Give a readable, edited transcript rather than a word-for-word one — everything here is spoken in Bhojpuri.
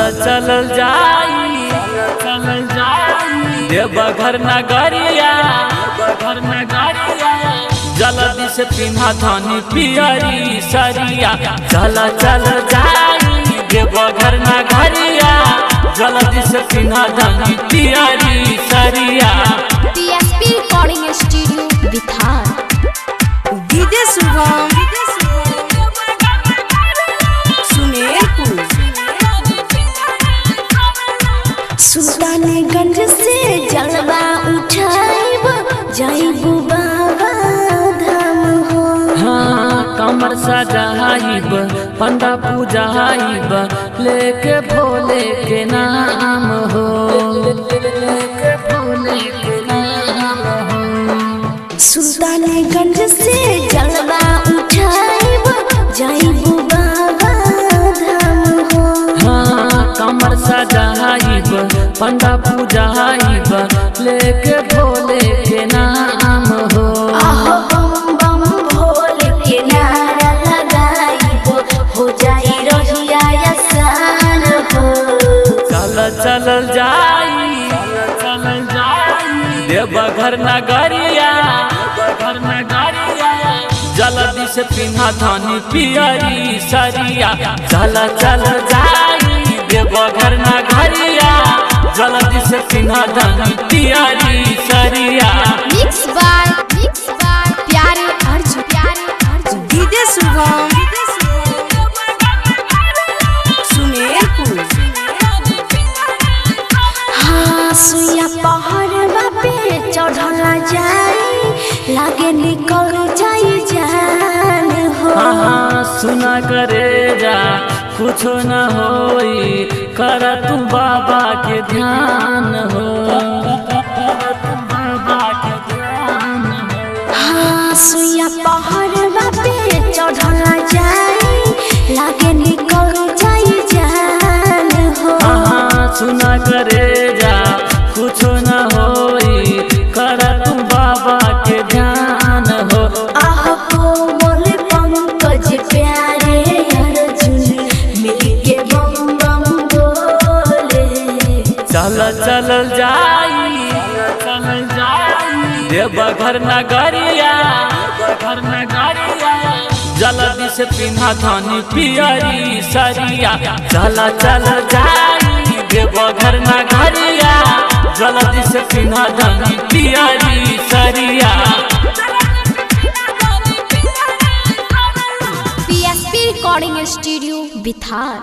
चलल जाई, चलल जाई देवघर नगरिया, देवघर नगरिया। जल्दी से पिन्हा धनी पियरी सरिया, चल चल जाई देवघर नगरिया। जल्दी से पिन्हा धनी पियरी सरिया। PSP recording studio Bithar. DJ Shubham Sumerpur. Sultanganj से जलवा उठाइब जाइब बाबा धाम हो। हाँ कमर सजाइब पंडा पूजाइब लेके भोले के नाम हो, लेके भोले के नाम हो। सुल्तानगंज से जलवा उठाइब जाइब बाबा धाम हो। हाँ कमर सजाइब पंडा पूजाइब लेके भोले के नाम हो। आहो बम बम भोले के नारा लगाइब हो जाई रहिया आसान हो। चल चल जाई, चल जाई देवघर नगरिया, देवघर नगरिया। जल्दी से पिन्हा धनी पियरी सरिया, चल चल जाई देवघर नगरिया। जल्दी से पिन्हा धनी पियरी सरिया। मिक्स बाय प्यारे अर्जुन, प्यारे अर्जुन। डीजे शुभम सुमेरपुर। हाँ सुइया पहाड़वा पे चढ़ला जाई लागे निकल जाई जान हो। हाँ सुना करे जा कुछ न होई, कर तू बाबा के ध्यान हो, कर तू बाबा के ध्यान हो। हाँ सुइया पहाड़वा पे चढ़ला जाई लागे निकल जाई जान हो। हाँ सुना करे जा कुछ न होई, कर तू बाबा के ध्यान हो। आह कोमल पंकज प्यारे अर्जुन मिलके बम बम बोले। चल चल जाई, चल जाई देवघर नगरिया, देवघर नगरिया। जल्दी से पिन्हा धनी पियरी सरिया, चल चल जाई देवघर नगरिया। जल्दी से पिन्हा धनी पियरी सरिया। PSP recording studio बिथार।